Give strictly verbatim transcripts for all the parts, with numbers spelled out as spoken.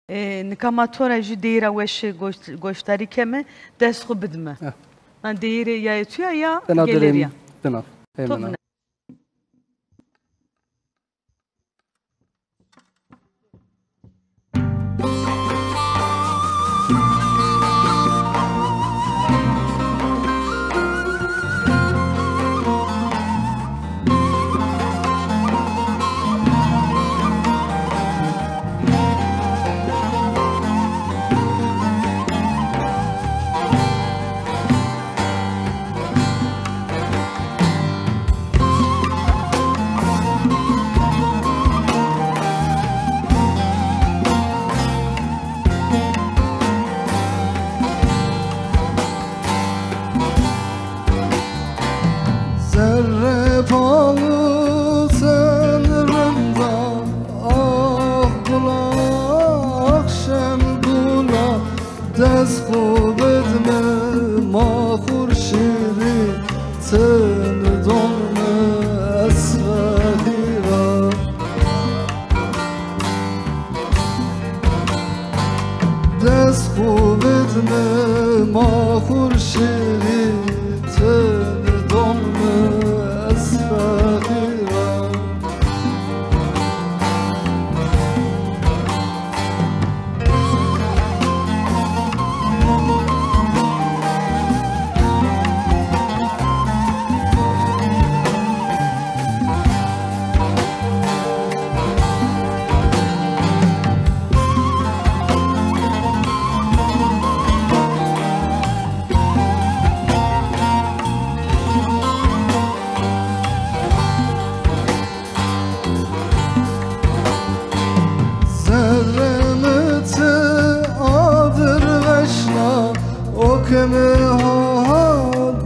E, nika ma to ra jû deyîra weş goş-, goşdarî keme, dest xwu bidime. Eh. Na deyîrê ya yê tu ya, ya gelêrî ya? Dina. To bine. Zerre pawu sen rinda, ah gula, ah şen gula, dest xwu bidme ma xurşîrî, tin don mi ez feqîra. Dest xwu bidme ma xurşîrî, tin don mi ez feqîra. Zerrê mi ti adir veşna, o ke mi ha ha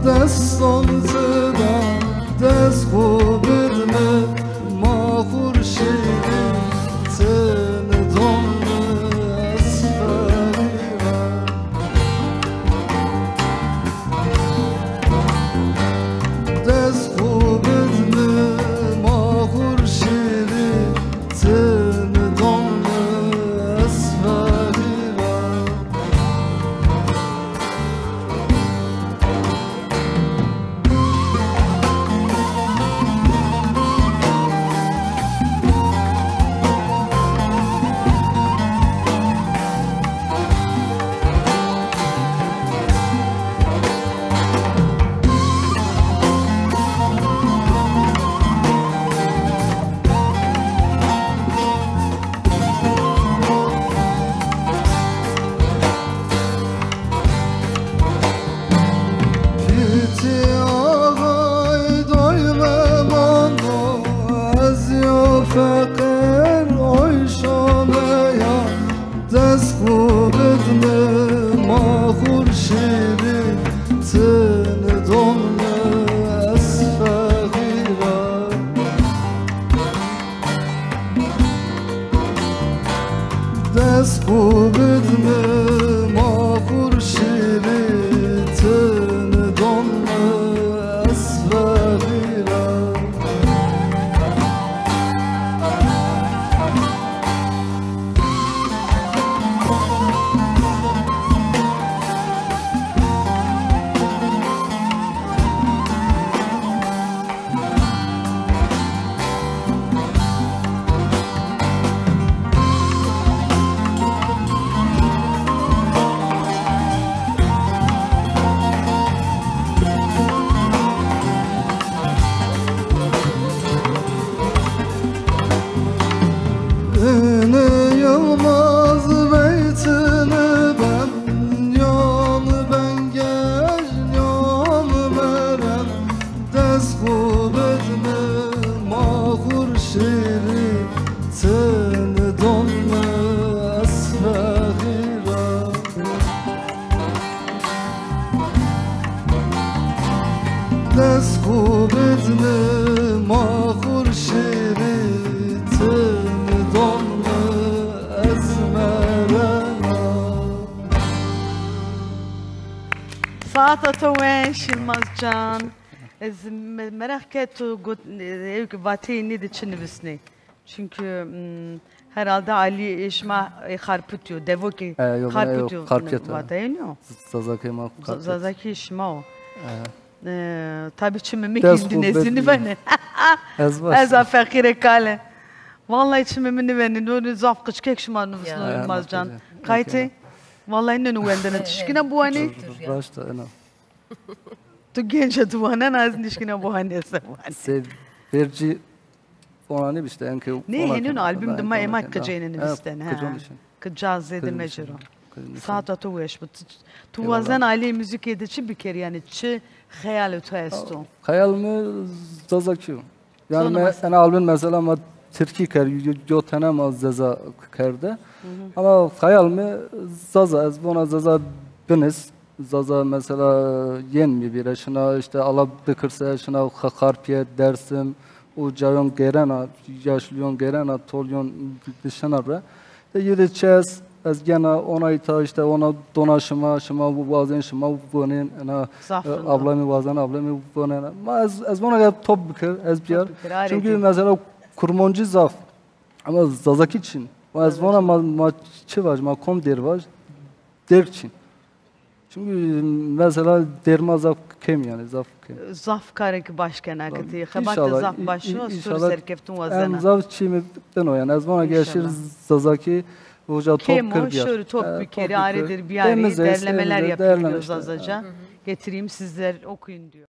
deston ti da, dest xwu bidme ma xurşîrî, tin don mi ez feqîra. Dest xwu bidme ma xurşîrî, tin don mi ez feqîra. Pîtî axay doy memano, ez yo feqîr oy şoneya. Dest xwu bidme ma xurşîrî, tin don mi ez feqîra. Dest xwu bidme ma xurşîrî, tin don mi ez feqîra. Înî Yilmaz beytini ben, nîyan ben gec, nîyan merem, dest xwu bidme ma xurşîrî, tin don mi ez feqîra. Dest xwu bidme ma xurşîrî, tin don mi ez merena. Saeta to weş, Yilmaz can. Ez me-, meraq ke to got, e, vateyê nê de çi nivisnê. Çünkü, mm, Herhalde Alî ê şima ê Xarpitî yo, devokê E, yo, bana yo, Xarpitî yo, Xarpiyet, e. Vatayê nîyo? Zazakê ma Xarpiyet. Zazakî şima o. E. E, tabî çimê mi Hindî nêzî nîvenê. Ez baş. Ez a feqîrê kale. Vallahi çimê mi nîvenê. No zaf qiçkek şima nivîsno Yilmazcan. Kaytê. Vallahi nêno wendene, ti şikîna biwanê? Raşt a, ena. Tu genc a, tu wanena, ez nişkîna biwanê, se wanê. Se vercî ona nêbî işte, enke. Nê, ona henî ke no albüm de ma ema kicêne nivîstene, ha. Kicon nişin. Kica zêde meciro. Saeta to weş bo. Tu, tu wazen alîyê muzîkê de çi bikerî, yanî çi xeyalê to esto? Xeyal mi Zazakî yo. Yanî me-, ena albüm mesela ma tirkî kerd, yo, yo tene ma Zaza kerde. Ama xeyal mi Zaza, ez vona Zaza binis. Zaza mesela yên mi vîr, şina işte ala bikirse, şina Xa-, Xarpiyet, Dersim, o cayon gêrena, yaşlîyon gêrena, tolyon dişena re. De yê de çi ez, ez gena ona îta işte ona dona şima, şima wazên, şima vonên, ena, e, abla mi wazen, abla mi vonên. Ma ez, ez vona ke top bikir, ez biyar. Çünkü mesela Kurmancî zaf, ama Zazakî çin. Ma ez vona ma, ma çi vaj, ma kom dêr vaj, dêr çin. Çünkü mesela dêr ma zaf kêm, yanî zaf kêm. Zaf karê ki baş kena ki ti. Xebatê zaf baş o, sor serkeftin wazena. Em zaf çî mi bino, yanî ez vana ki şir Zazakî uca top kir biyar. Şori top bikerî, arêdir biyarî, derlemeler yapayım diyor Zazaca. Getireyim, sizler okuyun diyor.